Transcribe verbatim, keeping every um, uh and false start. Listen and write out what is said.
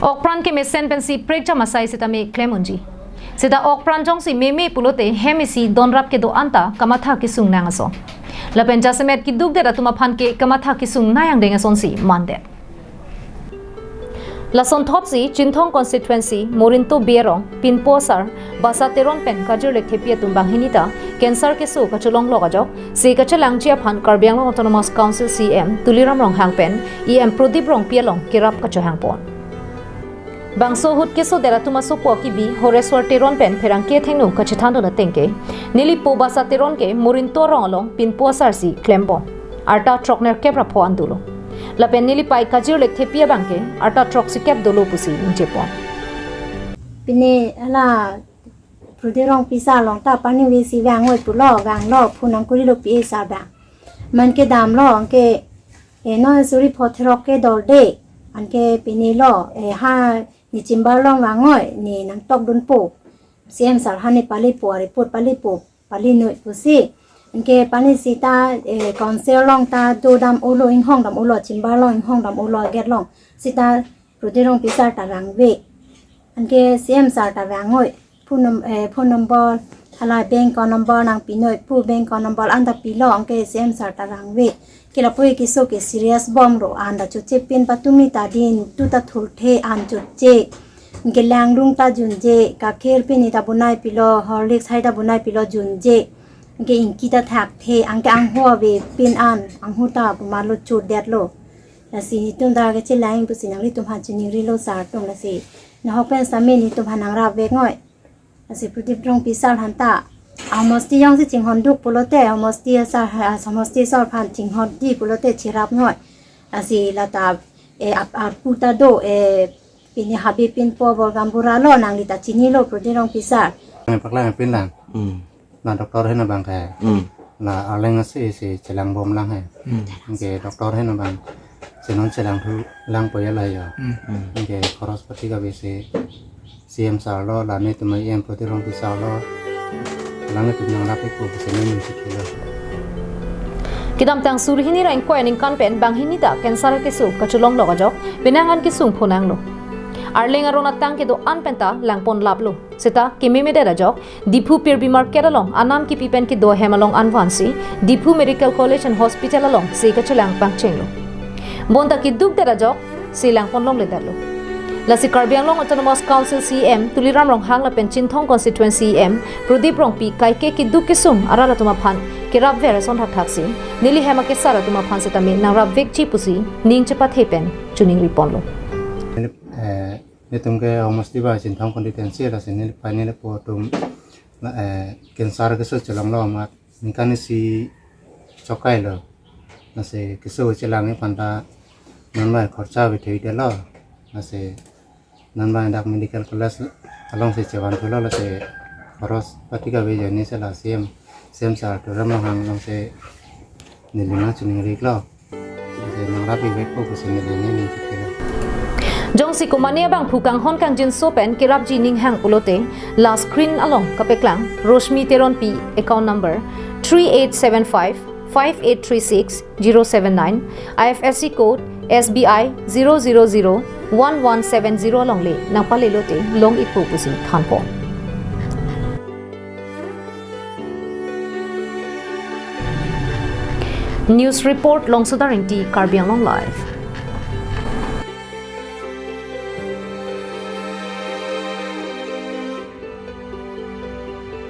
Okpran kemesen pensi prekjam asai sitame klem unji. Sita okpran jongsi meme pulote hem isi donrap kedo-an ta kamatha kesung nang ason. Lapen jasemet keduk det atum aphan ke kamatha kesung nai angdeng asonsi mandet. Lasonthotsi Chinthong constituency Morinto Bey arong pinpo asar Basa Teron pen kajirlek thepi atum banghini ta cancer keso kacholonglok ajok, si kachelangji aphan Karbi Anglong Autonomous Council C E M Tuliram Ronghang pen E M Pradip Rongpi along kerap kachohangpon. Bangso ahut kesodet atum asopo akibi Horeswar Teron pen pherangke athengno kachethandun ateng ke, nelipo Basa Teron ke Morinto arong along pinpo asarsi klembom. Arta throknerkep ra pho an dolo. Lapen nelipai kajirlek thepi abang ke arta throksikep dolo pusi ningjepon. Pine hala Pradip Rongpi asar along ta pani vesi vang oi pulo, vanglo, phone nangkurilo P A asar abang. Man ke damlo, anke, eh, non suri pho throk ke dorde, anke pine lo, eh, ha, ne chamber along vang oi, ne nangtokdunpo. C E M asar ha ne palepo, report palepo, palinoi pusi. Anke pani sita, eh, council along ta dodam olo, inghongdam olo, chamber along inghongdam olo, gate along. Sita Pradip Rongpi asar ta vangve. Anke C E M asar ta vang oi. Phone num-, eh, phone number, hala bank account number nangpinoi pu, bank account number an ta pilo, anke C E M asar ta vangve. Ke lapu keso ke serious bomlo, an ta chotche pin patumi ta din tu ta thurthe an chotche. Anke langlung ta junje, kakhir pini ta bonai pilo, Horlicks hai ta bonai pilo junje. Anke ingki ta thakthe, anke angho ave pin an, angho ta pumalo chotdetlo. Lasi netum ta kechelang pusi nanglitum aphan chiningrilo sar atum, lasi nahok pen sami netum aphan nangrapvek ngoi. Lasi Pradip Rongpi asar aphan ta amosti jongsi chinghonduk pulote, amosti asar, amosti asar aphan chinghon di pulote cherap ngoi. Lasi lata, eh, ap-, apu ta do, eh, pine Habe pinpo Bolgam Bura lo, nangli ta chinilo Pradip Rongpi asar. Paklang pin lang. Hmm. La doctor ahin abang ke. Hmm. La arleng asi si chelangbomlang he. Hmm. Anke doctor ahin abang si non chelangthu langpo ya la ya. Hmm. Anke khoros pati kave si C E M asar lo, la netum E M Pradip Rongpi asar lo. Lang netum nangrapikpo pusi ne munsik lo. Kedamtang suri hini ra ingkoi aningkan pen banghini ta cancer keso kacholonglok ajok, penang an kesung phonanglo. Arleng aron atang kedo-an pen ta langponlaplo. Sita kememedet ajok, Diphu Pirbi Market along anam kipi pen kedo ahem along anvansi, Diphu Medical College and Hospital along si kachelang pangchenglo. Bonta kedukdet ajok, si langponlongledetlo. Lasi Karbi Anglong Autonomous Council C E M Tuliram Ronghang lapen Chinthong Constituency E M Pradip Rongpi kaike keduk kesung arat atum aphan kerapver ason thakthaksi, neli hem akesar atum aphan sitame nangrapvekji pusi ning chepathe pen chiningriponlo. Eh, netum ke homosti ba Chinthong constituency, lasi nelipai nelipo atum, eh, cancer keso cholonglo amat ningkan isi chokailo. Lasi keso chelangji aphan ta non ba khorcha ave thekthelo. Lasi non ba dak medical college alongsi chevan thulo, lasi khoros pati kave ajoine si la C E M, C E M asar Tuliram Ronghang alongsi neli nangchiningrilo. Lasi nangrapikvekpo pusi neli neli chikilo. Jongsi komane abangphu kanghon kangjinso pen kerapji ninghang pulote, la screen along kapeklang Roshmi Teronpi, account number three eight seven five five eight three six zero seven nine, I F S C code S B I zero zero zero one one seven zero alongle nangpalelote long-ikpo pusi thanpon. News report, Longsodar Ingti, Karbi Anglong Live.